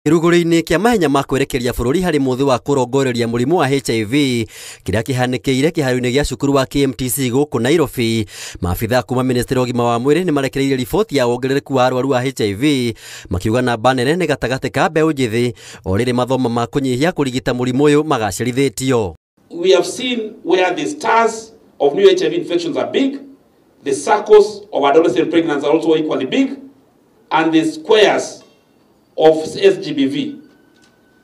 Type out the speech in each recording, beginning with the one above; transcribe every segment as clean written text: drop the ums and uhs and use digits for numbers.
Kĩrugũrio-inĩ kĩa mahenya ma kwerekeria bũrũri harĩ mũthĩ wa kũrongoreria mũrimũ wa HIV kĩrĩa kĩhanĩkĩire kĩharo-inĩ gĩa cukuru wa KMTC gũkũ Nairobi, maabithaa kuma ministry ya ũgima wa mwĩrĩ nĩ marekereirie riboti ya wongerereku wa arwaru a HIV, makiuga namba nene nĩ gatagatĩ ka mbeũ njĩthĩ o rĩrĩ mathomo ma kũnyihia kũrigita mũrimũ ũyũ magacĩrithĩtio. We have seen where the stars of new HIV infections are big, the circles of adolescent pregnancy are also equally big, and the squares of SGBV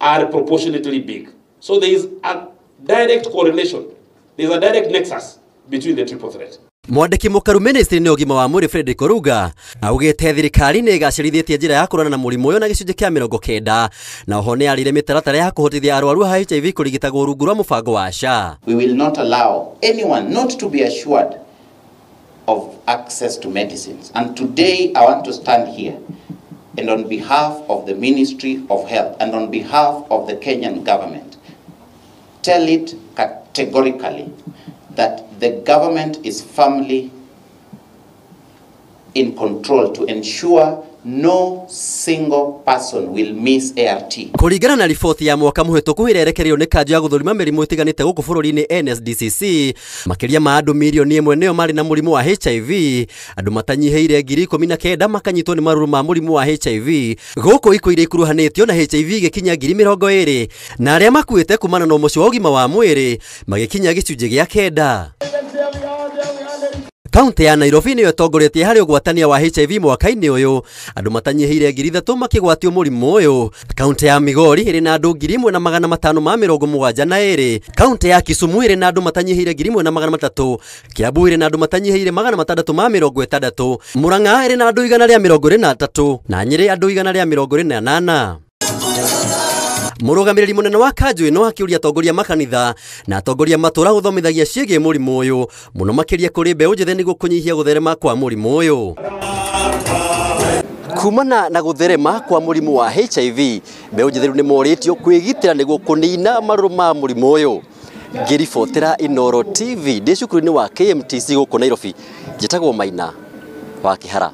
are proportionately big. So there is a direct correlation, there is a direct nexus between the triple threat. Mwandĩki mũkaru ministry-inĩ ya ũgima wa mwĩrĩ Frederick Oruga augĩte thirikari nĩ ĩgacĩrithĩtie njĩra ya kũrũana na mũrimũ ũyũ na gĩcunjĩ kĩa 90, na oho nĩ yarĩire mĩtaratara ya kũhotithia arwaru a HIV kũrigitagwo rungu rwa mũbango wa SHA. We will not allow anyone not to be assured of access to medicines. And today I want to stand here and on behalf of the Ministry of Health and on behalf of the Kenyan government, tell it categorically that the government is firmly in control to ensure no single person will miss ART. Kũringana na riboti ya mwaka mũhĩtũku ĩrĩa ĩrekereirio nĩ kanjũ ya gũthũrima mĩrimũ ĩtiganĩte gũkũ bũrũri-inĩ NSDCC, makĩria ma andũ 1 million nĩo marĩ na mũrimũ wa HIV, andũ matanyihĩire 19,000 makanyitwo nĩ marũrũ ma mũrimũ wa HIV, gũkũ ikuũ iria ikuruhanĩtio na HIV igĩkinya 20,000, na arĩa makuĩte kumana na ũmoco wa ũgima wa mwĩrĩ magĩkinya 9%. Kaunti ya Nairobi nĩyo ĩtongoretie harĩ ũgwatania wa HIV mwaka-inĩ ũyũ, andũ matanyihĩire 3,000 makĩgwatio mũrimũ ũyũ. Kaunti ya Migori ĩrĩ na andũ 1572, kaunti ya Kisumu ĩrĩ na andũ matanyihĩire 1300, Kiambu ĩrĩ na andũ matanyihĩire 660, Murang'a ĩrĩ na andũ 123 na Nyĩrĩ andũ 128. Mũrũgamĩrĩri mũnene wa kanjũ ĩno akĩũria atongoria makanitha na atongoria matũra gũthomithagia ciĩgiĩ mũrimũ ũyũ mũno makĩria kũrĩ mbeũ njĩthĩ nĩguo kũnyihia gũtherema kwa mũrimũ ũyũ. Kumana na gũtherema kwa mũrimũ wa HIV, mbeũ njĩthĩ rĩu nĩ morĩtio kwĩgitĩra nĩguo kũnina marũrũ ma mũrimũ ũyũ. Ngĩribotera Inooro TV ndĩ cukuru-inĩ wa KMTC gũkũ Nairobi, njĩtagwo Maina wa Kĩhara.